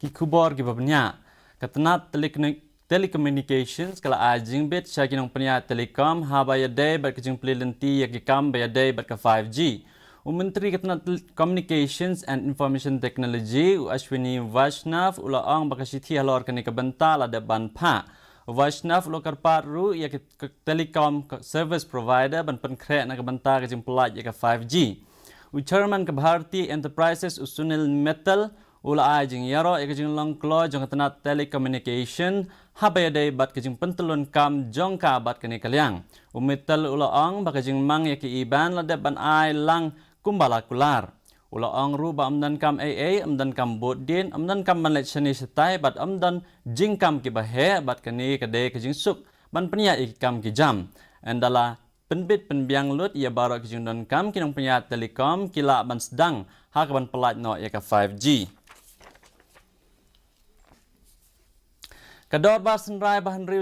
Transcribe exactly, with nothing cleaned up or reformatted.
Ki khubor kiba bniah. Ka tnat telecommunications ka la ai jingbit sha ki nongpynïaid telecom haba ïadei bad ka jingplie lynti ïa ki kam ba ïadei bad ka five G. U Myntri ka tnat Communications and Information Technology, u Ashwini Vaishnaw, u la ong ba ka shithi halor kane ka bynta la dep ban phah. U Vaishnaw u la kyrpad ruh ïa ki telecom service provider ban pynkhreh na ka bynta ka jingpyllait ïa ka five G. U Chairman ka Bharti Enterprises, u Sunil Mittal, u la ai jingïaroh ïa ka jinglong kloi jong ka tnat telecommunication haba ïadei bad ka jingpyntyllun kam jong ka bad kane ka liang. U Mittal u la ong ba ka jingmang ïa ka E-band la dep ban ai lang kumba la kular. U la ong ruh ba ym donkam ei ei, ym donkam bud dien, ym donkam ban leit shane shatai bad ym don jingkam kiba heh bad kane ka dei ka jingsuk ban pynïaid ïa ki kam ki jam. Ynda la pynbit pynbiang lut ïa baroh ki jingdonkam, ki nongpynïaid telecom ki lah ban sdang ha kaban pyllait noh ïa ka five G. Ka Dorbar Synrai Bahynriew